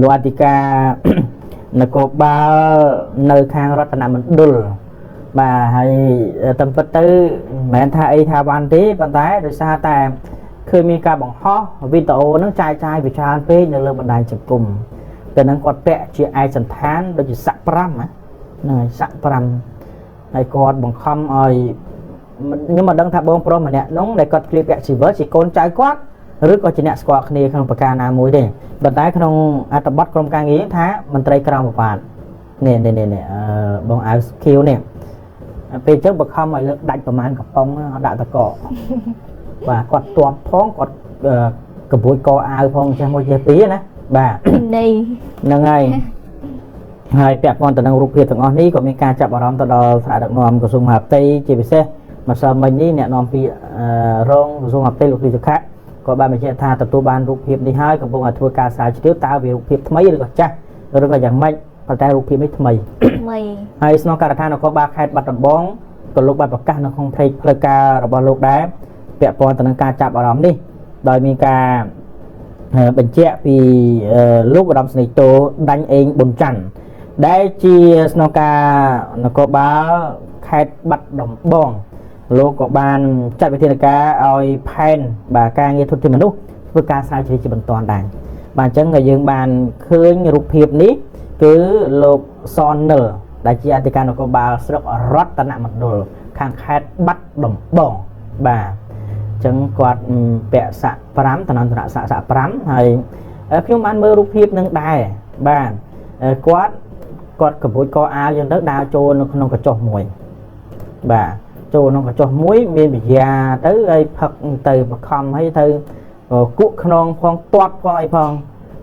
លោកអធិការនគរបាលនៅខាងរតនមណ្ឌលបាទហើយតាមពិតទៅមិនមែនថាអីថាបានទេប៉ុន្តែដោយសារតែឃើញមានការបង្ហោះវីដេអូហ្នឹងចាយចាយវាច្រើនពេកនៅលើបណ្ដាញសង្គមតែហ្នឹងគាត់ពាក់ជាឯកសណ្ឋានដូចជាស័ក5ណាហ្នឹងហើយស័ក5ហើយគាត់បង្ខំឲ្យខ្ញុំមិនដឹងថាបងប្រុសម្នាក់នោះដែលគាត់ក្លៀកពាក់ស៊ីវិលជាកូនចៅគាត់ឬក៏ជាអ្នកស្គាល់គ្នាក្នុងប្រការណាមួយទេប៉ុន្តែក្នុងអត្ថបទក្រុមការងារថាមន្ត្រីក្រមប្របាទនេះនេះនេះអឺបងអាវខៀវនេះពេលអញ្ចឹងបខំឲ្យលើកដាច់ប្រមាណកំប៉ុងដាក់តកបាទគាត់ទាត់ផងគាត់កបួយកអាវផងចេះមួយចេះពីរណាបាទ នេះ ហ្នឹងហើយហើយពាក់ព័ន្ធទៅនឹងរូបភាពទាំងអស់នេះក៏មានការចាប់អារម្មណ៍ទៅដល់ថ្នាក់ដឹកនាំក្រសួងមហាផ្ទៃជាពិសេសម្សិលមិញនេះអ្នកនាំពាក្យរងក្រសួងមហាផ្ទៃលោកលីសុខៈក៏បានបញ្ជាក់ថាទទួលបានរូបភាពនេះហើយកំពុងតែធ្វើការស្រាវជ្រាវតើវារូបភាពថ្មីឬក៏ចាស់ឬក៏យ៉ាងម៉េចប៉ុន្តែរូបភាពនេះថ្មី ថ្មី ហើយស្នងការដ្ឋាននគរបាលខេត្តបាត់ដំបងក៏លោកបានប្រកាសនៅក្នុងផ្លូវការរបស់លោកដែរពាក់ព័ន្ធទៅនឹងការចាប់អារម្មណ៍នេះដោយមានការបញ្ជាក់ពីលោកឧត្តមសេនីយ៍តោដាញ់អេងប៊ុនច័ន្ទដែលជាស្នងការនគរបាលខេត្តបាត់ដំបងលោកក៏បានចាត់វិធានការឲ្យផែនបាទការងារធនធានមនុស្សធ្វើការស្រាវជ្រាវជាបន្ទាន់ដែរបាទអញ្ចឹងក៏យើងបានឃើញរូបភាពនេះគឺលោកសននិលដែលជាអធិការនគរបាលស្រុករតនមណ្ឌលខាងខេត្តបាត់ដំបងបាទអញ្ចឹងគាត់ពាក់ស័ក5តំណតំណស័កស័ក5ហើយខ្ញុំបានមើលរូបភាពនឹងដែរបាទគាត់គាត់កបួចកអាវអញ្ចឹងទៅដើរចូលនៅក្នុងកញ្ចុះមួយបាទចូលក្នុងកញ្ចុះមួយមានវិយាទៅហើយផឹកទៅបខំហើយទៅគក់ខ្នងផងទាត់ផងអីផង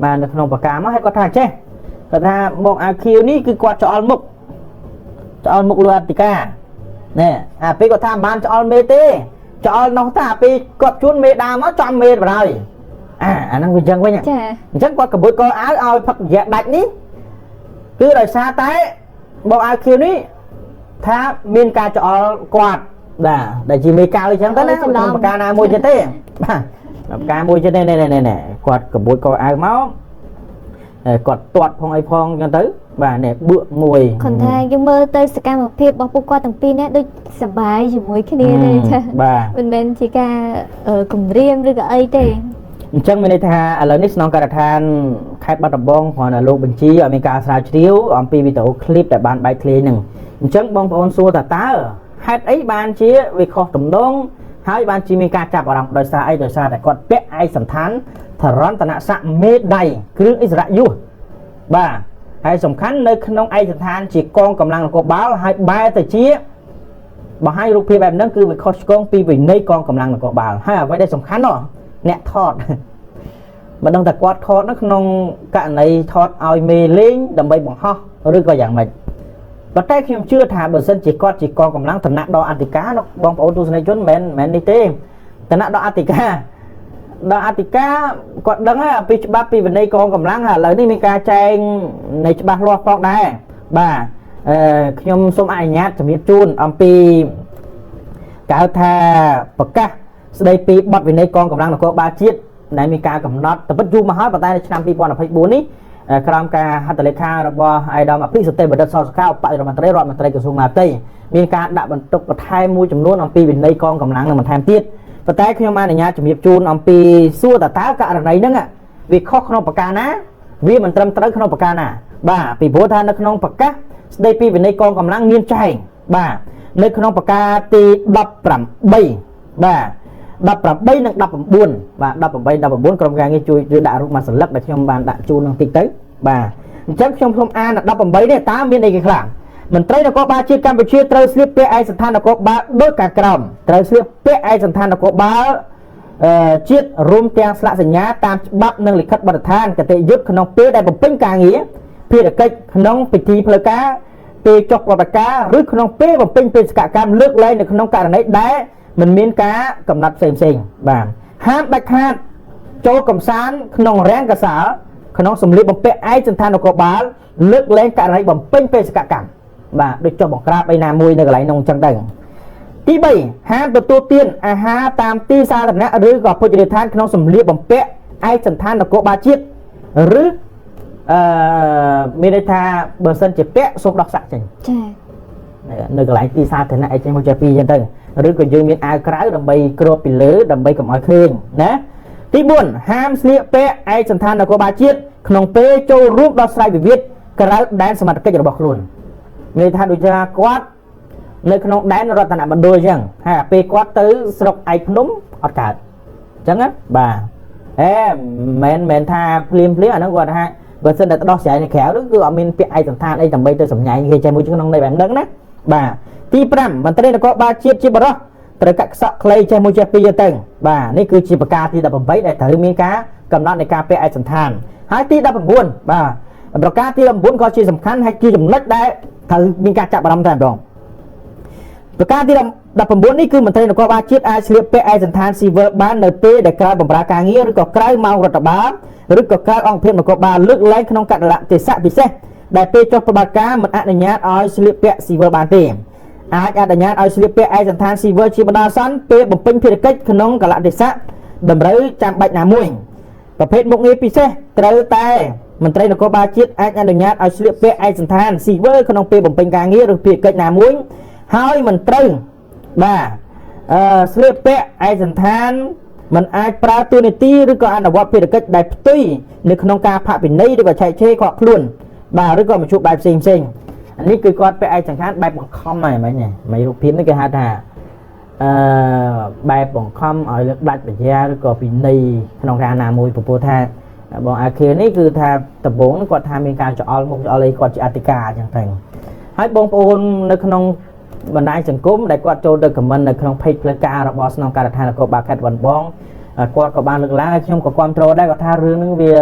បាទនៅក្នុងបកាមកហើយគាត់ថាចេះគាត់ថាមកអាខៀវនេះគឺគាត់ច្អល់មុខច្អល់មុខលោកអធិការណែអាពេលគាត់ថាមិនបានច្អល់មេទេច្អល់នោះតាពេលគាត់ជួនមេដើមមកចំមេបណ្ដោយអាហ្នឹងវាអញ្ចឹងវិញ ចា អញ្ចឹងគាត់កបួចកអាវឲ្យផឹករយៈដាច់នេះគឺដោយសារតែបងអាវខៀវនេះថាមានការច្អល់គាត់បាទដែលជាមេកៅអញ្ចឹងទៅណាក្នុងប្រការណាមួយទៀតទេបាទប្រការមួយទៀតនេះនេះនេះគាត់កបួចកអាវមកគាត់ទាត់ផងអីផងអញ្ចឹងទៅបាទនេះបឿកមួយ គាត់ថាយើងមើលទៅសកម្មភាពរបស់ពួកគាត់ទាំងពីរនេះដូចសប្បាយជាមួយគ្នាទេចា បាទ មិនមែនជាការគំរាមឬក៏អីទេ អញ្ចឹងមានន័យថាឥឡូវនេះស្នងការដ្ឋានខេត្តបាត់ដំបងគ្រាន់តែលោកបញ្ជាឲ្យមានការស្រាវជ្រាវអំពីវីដេអូឃ្លីបដែលបានបែកធ្លាយហ្នឹងអញ្ចឹងបងប្អូនសួរថាតើហេតុអីបានជាវាខុសទំនងហើយបានជាមានការចាប់អារម្មណ៍ដោយសារអីដោយសារតែគាត់ពាក់ឯកសណ្ឋានធរន្តនស័កមេដៃគ្រឿងអិសរៈយុសបាទហើយសំខាន់នៅក្នុងឯកសណ្ឋានជាកងកម្លាំងនគរបាលហើយបែរទៅជាបង្ហាញរូបភាពបែបហ្នឹងគឺវាខុសឆ្គងពីវិន័យកងកម្លាំងនគរបាលហើយអ្វីដែលសំខាន់នោះអ្នកថតមិនដឹងថាគាត់ថតនៅក្នុងករណីថតឲ្យមេលេងដើម្បីបង្ហោះឬក៏យ៉ាងម៉េចប៉ុន្តែខ្ញុំជឿថាបើសិនជាគាត់ជាកងកម្លាំងតំណាក់ដល់អធិការនោះបងប្អូនទស្សនិកជនមិនមែននេះទេតំណាក់ដល់អធិការដល់អធិការគាត់ដឹងហើយពីច្បាប់ពីវិន័យកងកម្លាំងហើយឥឡូវនេះមានការចែងនៃច្បាស់លាស់ផងដែរបាទអឺខ្ញុំសូមអនុញ្ញាតជំរាបជូនអំពីកៅថាប្រកាសស្ដីពីបទវិន័យកងកម្លាំងនគរបាលជាតិដែលមានការកំណត់តែពិតយូរមកហើយប៉ុន្តែនៅឆ្នាំ2024នេះក្រោមការហត្ថលេខារបស់ឯកឧត្តមអភិសតិបណ្ឌិតសសុខាឧបនាយករដ្ឋមន្ត្រីរដ្ឋមន្ត្រីក្រសួងមហាផ្ទៃមានការដាក់បន្ទុកបន្ថែមមួយចំនួនអំពីវិន័យកងកម្លាំងនឹងបន្ថែមទៀតប៉ុន្តែខ្ញុំអនុញ្ញាតជំរាបជូនអំពីសួរតើតើករណីហ្នឹងវាខុសក្នុងប្រការណាវាមិនត្រឹមត្រូវក្នុងប្រការណាបាទពីព្រោះថានៅក្នុងប្រកាសស្ដីពីវិន័យកងកម្លាំងមានចែងបាទនៅក្នុងប្រការទី18បាទ18និង19បាទ18 19ក្រុមការងារជួយជួយដាក់រូបមួយសន្លឹកដែលខ្ញុំបានដាក់ជូននឹងតិចទៅបាទអញ្ចឹងខ្ញុំសូមអាន18នេះតើមានអីគេខ្លះមន្ត្រីនគរបាលជាតិកម្ពុជាត្រូវស្លៀកពាក់ឯកសណ្ឋាននគរបាលដូចខាងក្រោមត្រូវស្លៀកពាក់ឯកសណ្ឋាននគរបាលជាតិរួមទាំងស្លាកសញ្ញាតាមច្បាប់និងលិខិតបទដ្ឋានគតិយុត្តក្នុងពេលដែលបំពេញការងារភារកិច្ចក្នុងពិធីផ្លូវការពេលចុះប្រតិការឬក្នុងពេលបំពេញបេសកកម្មលើកលែងនៅក្នុងករណីដែលមិនមានការកំណត់ផ្សេងផ្សេងបាទហាមដាច់ខាតចូលកំសាន្តក្នុងរាំងកសាលក្នុងសម្លៀកបំពាក់ឯកសណ្ឋាននគរបាលលើកលែងករណីបំពេញបេសកកម្មបាទដូចចុះបង្ក្រាបអីណាមួយនៅកន្លែងនោះអញ្ចឹងទៅទី3ហាមទទួលទានអាហារតាមទីសាធារណៈឬក៏ភោជនីយដ្ឋានក្នុងសម្លៀកបំពាក់ឯកសណ្ឋាននគរបាលជាតិឬ អឺមានន័យថាបើសិនជាពាក់សូមដោះសាក់ចេញ ចា នៅកន្លែងទីសាធារណៈអីចេញមកចេះពីអញ្ចឹងទៅឬក៏យើងមានអាវក្រៅដើម្បីគ្របពីលើដើម្បីកុំឲ្យឃើញណាទី4ហាមស្លៀកពាក់ឯកសណ្ឋាននគរបាលជាតិក្នុងពេលចូលរួមដោះស្រាយវិវាទក្រៅដែនសមត្ថកិច្ចរបស់ខ្លួនមានន័យថាដូចថាគាត់នៅក្នុងដែនរតនមណ្ឌលអញ្ចឹងហើយអាពេលគាត់ទៅស្រុកឯកភ្នំអត់កើតអញ្ចឹងណាបាទអេមិនមែនថាភ្លាមភ្លាមអាហ្នឹងគាត់ថាបើសិនតែដោះស្រាយនៅក្រៅនោះគឺអត់មានពាក្យឯកសណ្ឋានអីដើម្បីទៅសម្ញែងគេចេះមួយក្នុងន័យបែបហ្នឹងណាបាទទី5មន្ត្រីនគរបាលជាតិជាបរិសុទ្ធត្រូវកាត់ខ្សក់ខ្លីចេះមួយចេះពីរទៅបាទនេះគឺជាប្រការទី18ដែលត្រូវមានការកំណត់នៃការពាក់ឯកសណ្ឋានហើយទី19បាទប្រការទី19ក៏ជាសំខាន់ហើយជាចំណុចដែលត្រូវមានការចាប់អារម្មណ៍តែម្ដងប្រការទី19នេះគឺមន្ត្រីនគរបាលជាតិអាចស្លៀកពាក់ឯកសណ្ឋានស៊ីវិលបាននៅពេលដែលក្រៅបម្រើការងារឬក៏ក្រៅម៉ោងរដ្ឋបាលឬក៏ក្រៅអង្គភាពនគរបាលលើកលែងក្នុងកលៈទេសៈពិសេសដែលពេលចុះប្រតិបត្តិការមិនអនុញ្ញាតឲ្យស្លៀកពាក់ស៊ីវិលបានទេអាចអនុញ្ញាតឲ្យស្លៀកពាក់ឯកសណ្ឋានស៊ីវិលជាបណ្ដោះអាសន្នពេលបំពេញភារកិច្ចក្នុងកលៈទេសៈតម្រូវចាំបាច់ណាមួយប្រភេទមុខងារពិសេសត្រូវតែមន្ត្រីនគរបាលជាតិអាចអនុញ្ញាតឲ្យស្លៀកពាក់ឯកសណ្ឋានស៊ីវិលក្នុងពេលបំពេញការងារឬភារកិច្ចណាមួយហើយមិនត្រូវបាទស្លៀកពាក់ឯកសណ្ឋានមិនអាចប្រើតួនាទីឬក៏អនុវត្តភារកិច្ចដែលផ្ទុយនៅក្នុងការផាកពិន័យឬក៏ឆែកឆេរខកខ្លួនបាទឬក៏មជ្ឈបែបផ្សេងផ្សេងអានេះគឺគាត់ពាក់ឯកសណ្ឋានបែបបង្ខំហើយមិញមិនរូបភាពនេះគេហៅថាអឺបែបបង្ខំឲ្យលើកដាច់បញ្ញាឬក៏ពិន័យក្នុងការណាមួយពពោះថាបងអាខៀនេះគឺថាដំបងគាត់ថាមានការច្អល់មុខច្អល់អីគាត់ជាអធិការអញ្ចឹងទៅហើយបងប្អូននៅក្នុងបណ្ដាញសង្គមដែលគាត់ចូលទៅខមមិននៅក្នុង page ផ្លូវការរបស់ស្នងការដ្ឋាននគរបាលខេត្តបាត់ដំបងគាត់ក៏បានលើកឡើងហើយខ្ញុំក៏គ្រប់គ្រងដែរគាត់ថារឿងហ្នឹងវា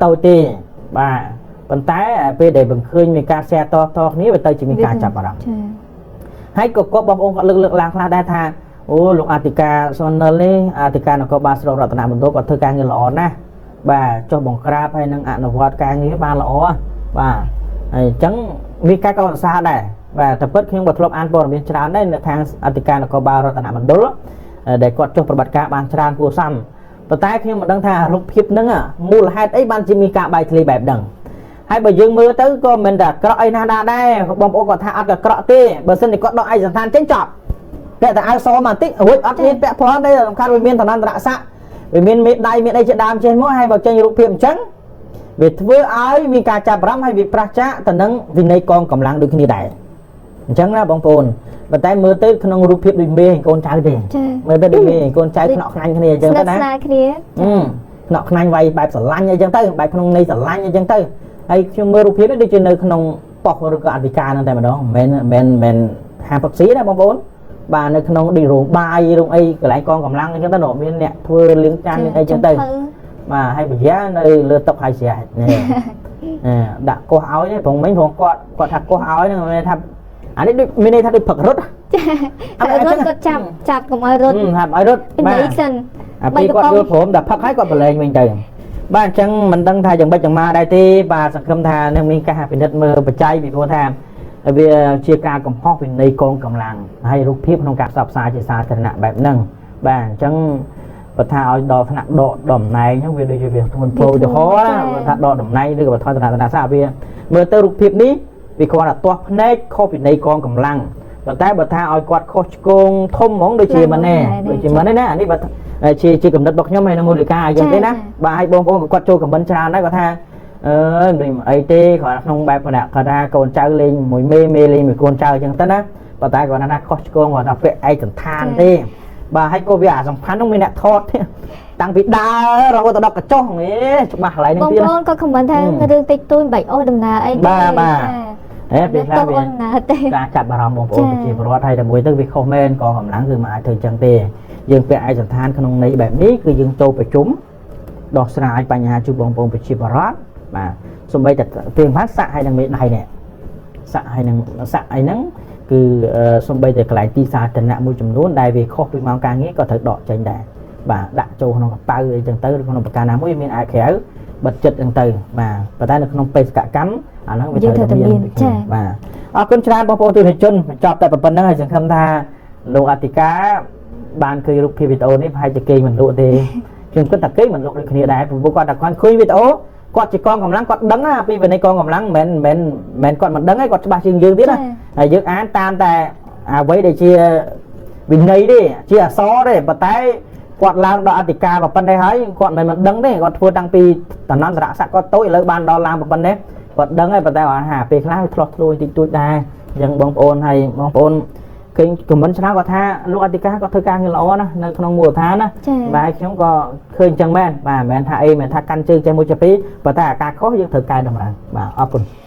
តូចទេបាទប៉ុន្តែពេលដែលបង្ឃើញមានការ share តតគ្នាវាទៅជាមានការចាប់អារម្មណ៍ ចា ហើយក៏គាត់បងប្អូនគាត់លើកឡើងខ្លះដែរថាអូលោកអធិការសុននិលនេះអធិការនគរបាលស្រុករតនមណ្ឌលគាត់ធ្វើការងារល្អណាស់បាទចុះបង្ក្រាបហើយនឹងអនុវត្តការងារបានល្អបាទហើយអញ្ចឹងមានការកោតសរសើរដែរបាទតែពិតខ្ញុំក៏ធ្លាប់អានព័ត៌មានច្រើនដែរនៅខាងអធិការនគរបាលរតនមណ្ឌលដែលគាត់ចុះប្រតិបត្តិការបានច្រើនគួរសមប៉ុន្តែខ្ញុំមិនដឹងថារូបភាពហ្នឹងមូលហេតុអីបានជាមានការបែកធ្លាយបែបហ្នឹងហើយបើយើងមើលទៅក៏មិនតែអាក្រក់អីណាស់ដែរបងប្អូនគាត់ថាអត់អាក្រក់ទេបើសិនជាគាត់ដកឯកសណ្ឋានចេញចប់ពាក់តែអាវសមកបន្តិចរួចអត់មានពាក់ផងទេសំខាន់វាមានឋានន្តរស័ក្តិវាមានមេដៃមានអីជាដើមចេះមកហើយបើចេញរូបភាពអញ្ចឹងវាធ្វើឲ្យមានការចាប់អារម្មណ៍ហើយវាប្រឆាចទៅនឹងវិន័យកងកម្លាំងដូចគ្នាដែរអញ្ចឹងណាបងប្អូនប៉ុន្តែមើលទៅក្នុងរូបភាពដូចមេកូនចៅទេ ចា មើលទៅដូចមេកូនចៅខ្នក់ខ្នាញ់គ្នាអញ្ចឹង ស្និ ទៅណា ទ្ធស្នាលគ្នា ខ្នក់ខ្នាញ់វាយបែបស្រឡាញ់អីចឹងទៅបែបក្នុងន័យស្រឡាញ់អីចឹងទៅហើយខ្ញុំមើលរូបភាពនេះដូចជានៅក្នុងប៉ុស្តិ៍ឬក៏អធិការហ្នឹងតែម្ដងមិនមែនមិនមែនហាងផឹកស៊ីណាបងប្អូនបាទនៅក្នុងដូចរោងបាយរោងអីកន្លែងកងកម្លាំងអីចឹងទៅនោះមានអ្នកធ្វើលាងចានលាងអីចឹងទៅបាទហើយបញ្ញានៅលើតុហើយស្រេចនេះដាក់កោះឲ្យនេះព្រោះមិញព្រោះគាត់គាត់ថាកោះឲ្យហ្នឹងមានថាអានេះដូចមានន័យថាដូចផឹករត់ ចាតែរត់គាត់ចាប់ចាប់កុំឲ្យរត់ ហាប់ឲ្យរត់ ពីនេះសិន អាពេលគាត់យល់ព្រមតែផឹកហើយគាត់ប្រឡែងវិញទៅបាទអញ្ចឹងមិនដឹងថាយ៉ាងម៉េចយ៉ាងម៉ាដែរទេបាទសង្ឃឹមថានឹងមានការពិនិត្យមើលបច្ច័យពីព្រោះថាវាជាការកំហុសវិន័យកងកម្លាំងហើយរូបភាពក្នុងការផ្សព្វផ្សាយជាសាធារណៈបែបហ្នឹងបាទអញ្ចឹងបើថាឲ្យដល់ថ្នាក់ដកតំណែងហ្នឹងវាដូចជាវាធ្ងន់ធ្ងរទៅហោណាបើថាដកតំណែងឬក៏បន្ថយឋានៈស័ក្តិវាមើលទៅរូបភាពនេះវាគ្រាន់តែទាស់ភ្នែកខុសវិន័យកងកម្លាំងប៉ុន្តែបើថាឲ្យគាត់ខុសឆ្គងធំហ្មងដូចជាមិនទេដូចជាមិនទេណាអានេះបើជាកំណត់របស់ខ្ញុំហើយនឹងមូលិកាអញ្ចឹងទេណាបាទឲ្យបងប្អូនក៏គាត់ចូលខមមិនច្រើនដែរគាត់ថាអឺមិនអីទេគាត់ក្នុងបែបគាត់ថាកូនចៅលេងមួយមេមេលេងមួយកូនចៅអញ្ចឹងទៅណាប៉ុន្តែគាត់ថាខុសឆ្គងគាត់ថាពាក់ឯកសណ្ឋានទេបាទហើយក៏វាអាសំខាន់នោះមានអ្នកថតតាំងពីដើររហូតដល់កញ្ចុះហេច្បាស់កន្លែងនេះ បង ទៀត ប្អូនក៏ខមមិនថារឿងតិចតួចបាច់អូសដំណើរអី បាទបាទហេពេលខ្លះវា ដំណើរទេ ការចាប់អារម្មណ៍បងប្អូនប្រជាពលរដ្ឋហើយតែមួយទៅវាខុសមែនកងកម្លាំងគឺមិនអាចធ្វើអញ្ចឹងទេយើងពាក់ឯកសណ្ឋានក្នុងន័យបែបនេះគឺយើងចូលប្រជុំដោះស្រាយបញ្ហាជួបបងប្អូនប្រជាពលរដ្ឋបាទសំបីតែទៀងផាត់សាក់ហើយនឹងមេដៃនេះសាក់ហើយនឹងសាក់អីហ្នឹងគឺសំបីតែកន្លែងទីសាធារណៈមួយចំនួនដែលវាខុសពីម៉ោងការងារក៏ត្រូវដកចេញដែរបាទដាក់ចូលក្នុងកប៉ៅអីចឹងទៅឬក្នុងប្រការណាមួយមានអាវក្រៅបិទចិត្តចឹងទៅបាទប៉ុន្តែនៅក្នុងបេសកកម្មអាហ្នឹងវាត្រូវតែមានបាទអរគុណច្រើនបងប្អូនទស្សនិកជនបញ្ចប់តែប៉ុណ្្នឹងហើយសង្ឃឹមថាលោកអធិការបានឃើញរូបភាពវីដេអូនេះប្រហែលជាគេមិនលក់ទេខ្ញុំគិតថាគេមិនលក់ដូចគ្នាដែរព្រោះគាត់តែគាត់ឃើញវីដេអូ គាត់ជាកងកម្លាំងគាត់ដឹងណាពីវិន័យកងកម្លាំងមិនមែនមិនគាត់មិនដឹងទេគាត់ច្បាស់ជាងយើងទៀតណាហើយយើងអានតាមតែអ្វីដែលជាវិន័យទេជាអក្សរទេប៉ុន្តែគាត់ឡើងដល់អធិការប៉ុណ្ណេះហើយគាត់មិនមិនដឹងទេគាត់ធ្វើតាំងពីតំណន្តរស័ក្តិគាត់តូចឥឡូវបានដល់ឡើងប៉ុណ្ណេះគាត់ដឹងហើយប៉ុន្តែគាត់ថាពេលខ្លះឆ្លោះធ្លួយតិចតួចដែរអញ្ចឹងបងប្អូនហើយបងប្អូនឃើញខមមិនច្រើនគាត់ថាលោកអធិការគាត់ធ្វើការងារល្អណាស់នៅក្នុងមូលដ្ឋានណា ចា បាទខ្ញុំក៏ឃើញអញ្ចឹងមែនបាទមិនមែនថាអីមិនមែនថាកាន់ជើងចេះមួយចេះពីរប៉ុន្តែអាការខុសយើងត្រូវកែតម្រូវបាទអរគុណ។